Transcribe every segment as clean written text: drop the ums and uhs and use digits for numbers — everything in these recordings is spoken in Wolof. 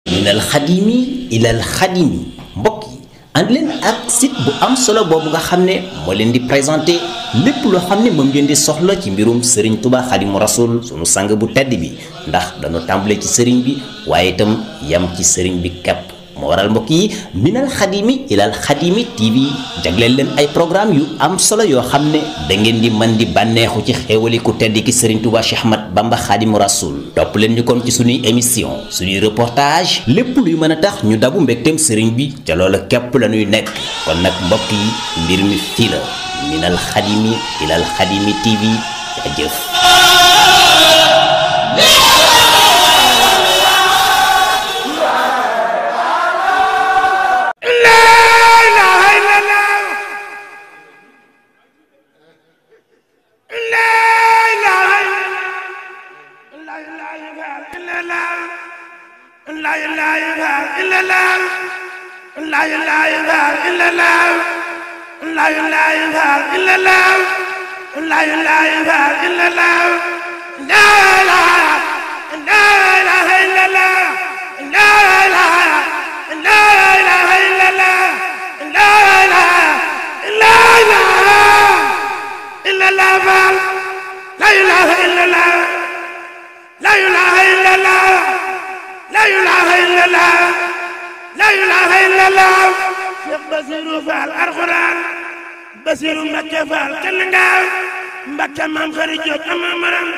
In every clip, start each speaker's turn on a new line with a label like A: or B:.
A: minal xadimi ilal xadimi mbokk yi ànd leen ak site bu am solo boobu nga xam ne moo leen di présenté lépp loo xam ne moom ngeen di soxla ci mbirum Serigne Touba Xadimu Rasul sunu sang bu tedd bi ndax dañoo tàmbale ci Serigne bi waaye itam yam ci Serigne bi kepp moo waral mbokk yi minal xadimi ilal xadimi TV jagleel leen ay programme yu am solo yoo xam ne da ngeen di mën di bànneexu ci xéewali ku tedd ki Serigne Touba Cheikh Ahmad Bamba Xadimu Rasul topp leen ñu kon ci suñuy émission suñuy reportage lépp luy mën a tax ñu dabu mbégteem Serigne bi ca loola képp la ñuy nekk kon nag mbokk yi mbir mi fii la minal xadimi ilal xadimi TV jaajëf.
B: Basiru Faal Alxuraan Basiru Mbakke Faal kenn nga Mbakke Maam Xari Jóob ama maram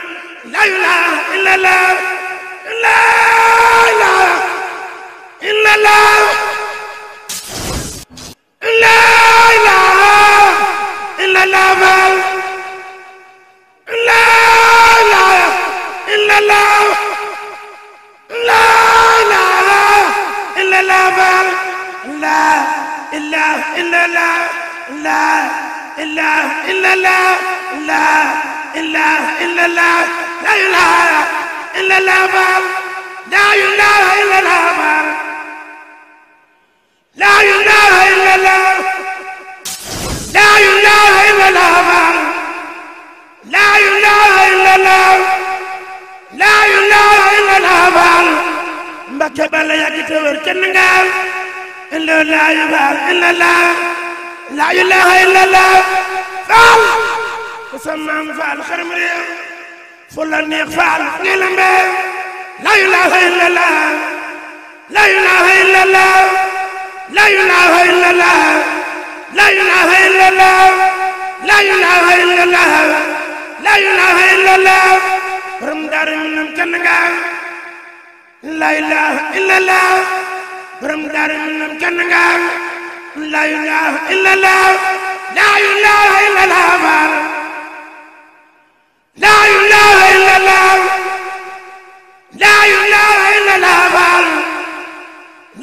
B: la ilaha illallah la ilaha illallah la ilaha illallah Faal la ilaha illallah la ilaha illallah Faal la إله إلا الله لا إله إلا الله لا إله إلا الله لا إله إلا الله لا إله إلا الله لا إله إلا الله لا إله إلا الله لا إله إلا الله لا إله إلا الله مكتب لا يكتور كنغال إلا لا إله إلا الله لا إله إلا الله فعل وسمام فعل خرمري فلان يفعل نيلم لا إله إلا الله لا إله إلا الله لا إله إلا الله لا إله إلا الله لا إله إلا الله لا إله إلا الله رمضان من كنغا لا إله إلا الله borom daara minam kenn nga la ilaha illallah la ilaha illallah la ilaha illallah la ilaha illallah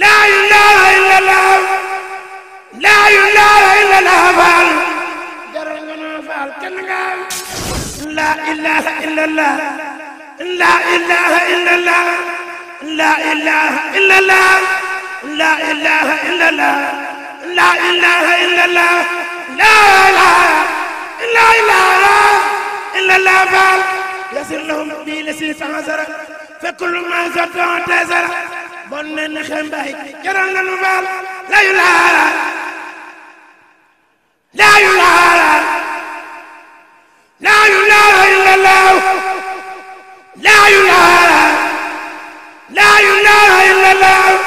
B: la ilaha illallah la ilaha illallah jaral nga na faal kenn nga la ilaha illallah la ilaha illallah la ilaha illallah لا إله إلا الله لا إله إلا الله لا إله إلا الله فعل يسر لهم بلسي سعسر فكل ما زرتهم تزر بنن خمباي جران نفعل لا إله لا إله لا إله إلا الله لا إله لا إله إلا الله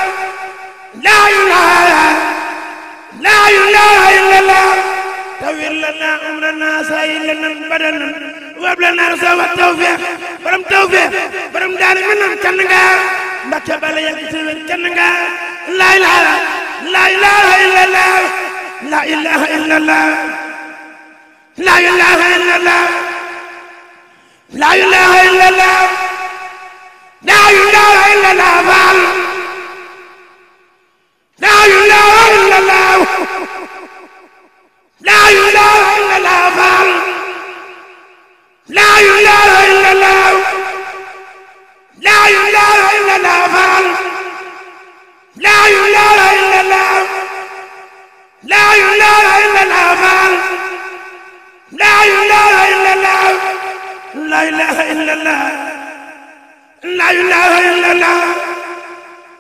B: لا إله لا إله إلا الله توير لنا أمرنا سائلنا بدنا وابلنا رسوة التوفيق برم توفيق برم داري منهم كنغا مكتب على يكتبين كنغا لا إله لا إله إلا الله لا إله إلا الله لا إله إلا الله لا إله إلا الله لا إله إلا الله لا إله إلا الله لا إله إلا الله لا إله إلا الله لا إله إلا الله لا إله إلا الله لا إله إلا الله لا إله إلا الله لا إله إلا الله لا إله إلا الله